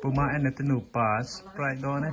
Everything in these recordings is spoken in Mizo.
Puma en te nupa sprite dawn e.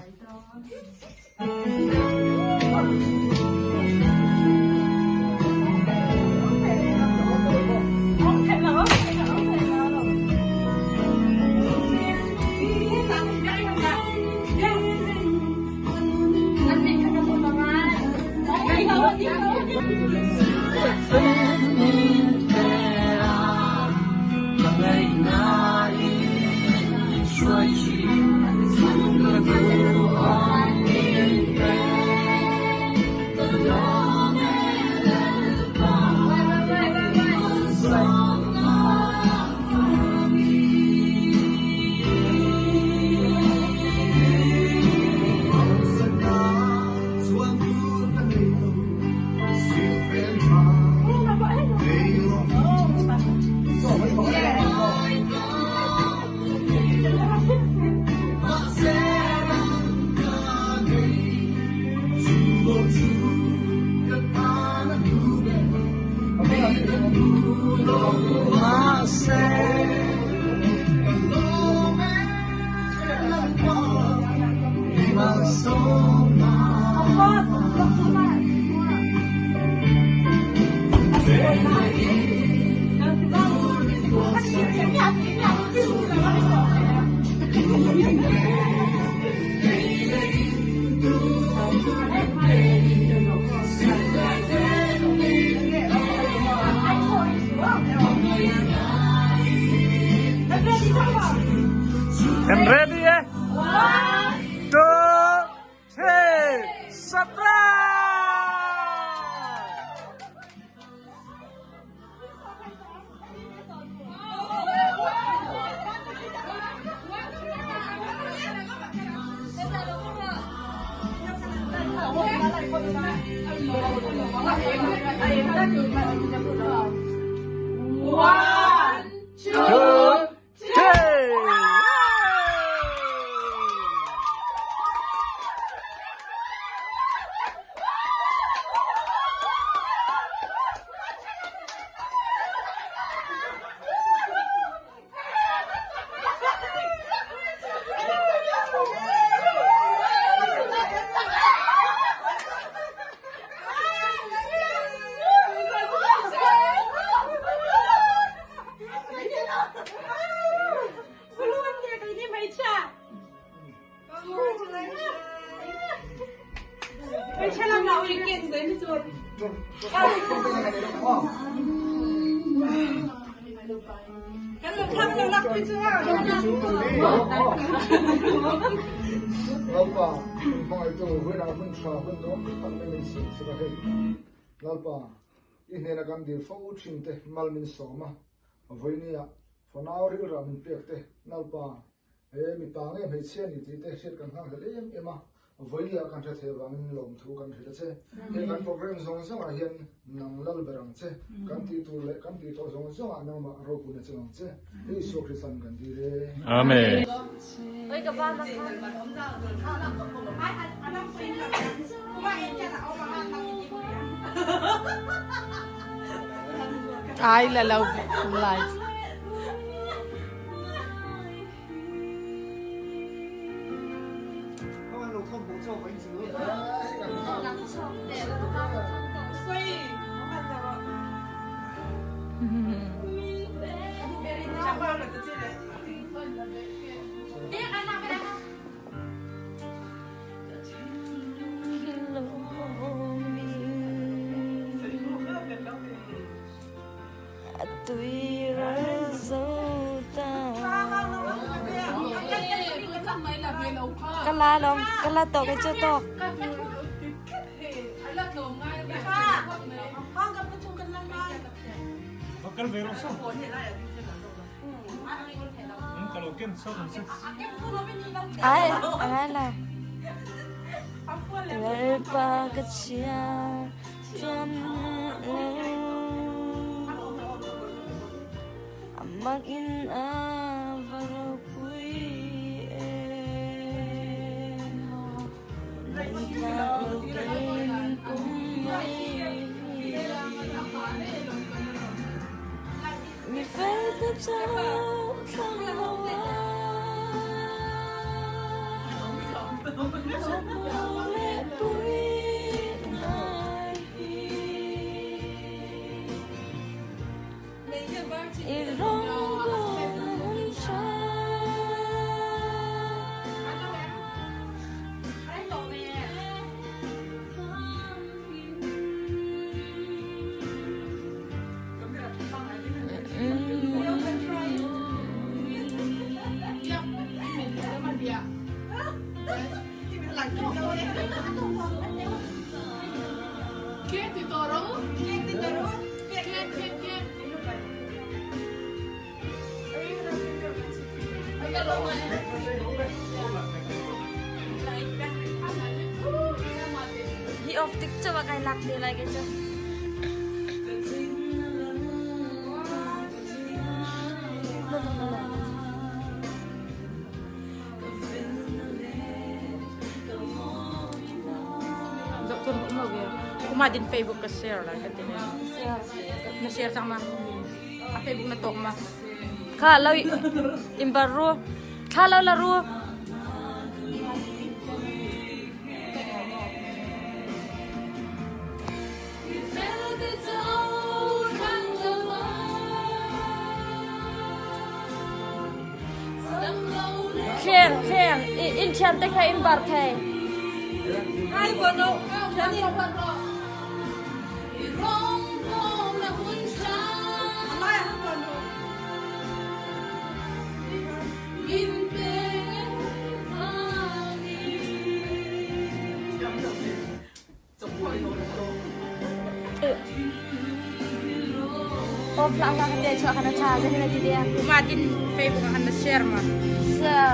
Kan ready e? One, two, three, surprise! One, two, three! Lalpa, hmangaihtu vawiinah hun tha hun nuam tak mai min siam sak a hei. Lalpa, i hnena kan dil fo thin te mal min sawm a, vawinia fanau rilrah min pek te Lalpa, He mipa nge hmeichhia ni tih te hriat kan nghak hlel em em a, vawiah kan hre thei avangin lawmthu kan hrilh a che. He kan program zawng zawngah hian nang lal ber ang che, kan tih tur leh kan tih tawh zawng zawngah nangmah ropui na cheng ang che. Isua Kristan kan dil e. Amen. Ai la lo live. Ka la lawm, ka la tawh kei chu tawk. Ai, ai la. Lalpa ka chia thiam lo. Amah in a va ropui em. Nangmah lo kei min pum mai. I rawngbawlna hun tha. Hi off tik chu kai lak te lai ke chu. Zoh cun um lo ve. Kuma din Facebook ka share lai ka ti ne. Na share cang ma. A Facebook na tok ma. Kha lo imbar ru. Thla lo la ru. Kheng kheng in thian te kha in bar thei. Kuma tin Facebook ah na share ma.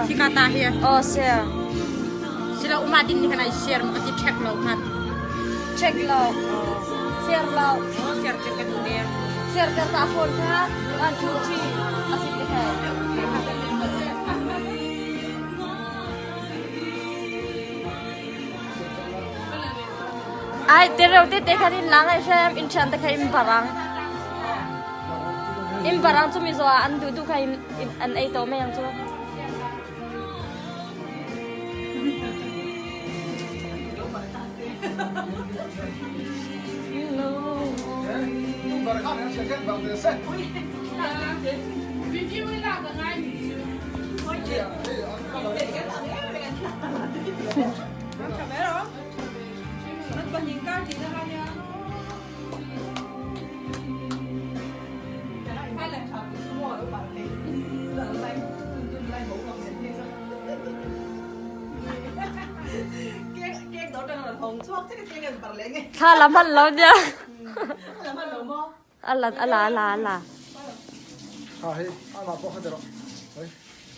Khi ka ta hi. Oh share. Sila uma din ni kana share ma ka ti check lo khan. Check lo. Share lo. Oh share check ka tu de. Share ka ta phone kha. 1 2 3 asit te kha. Ai te reuh te te khan in lang ai hrem in thian te kha in barang. In barang cu mizaw ah an duh duh kha in an ei to mai ang cu. Thla la hman lo nia. Ala ala ala ala.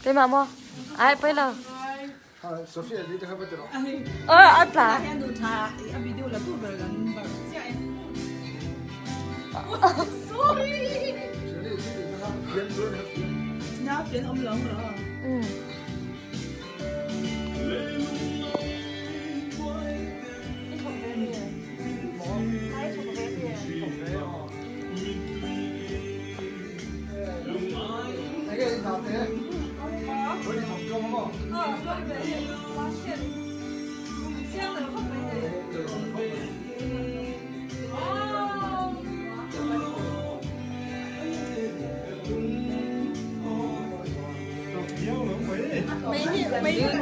Keimah maw? Ai pei lo. Ơ a tla. Mm.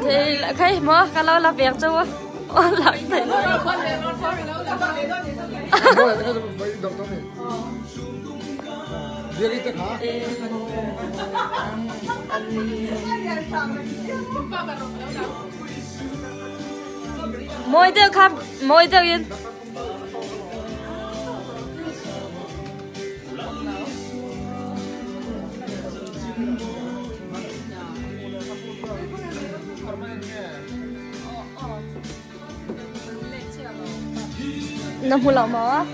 Thì khi mà cái lo là việc cho ô lạc thì Moi deuh kha moi deuh in Na hmu lo maw?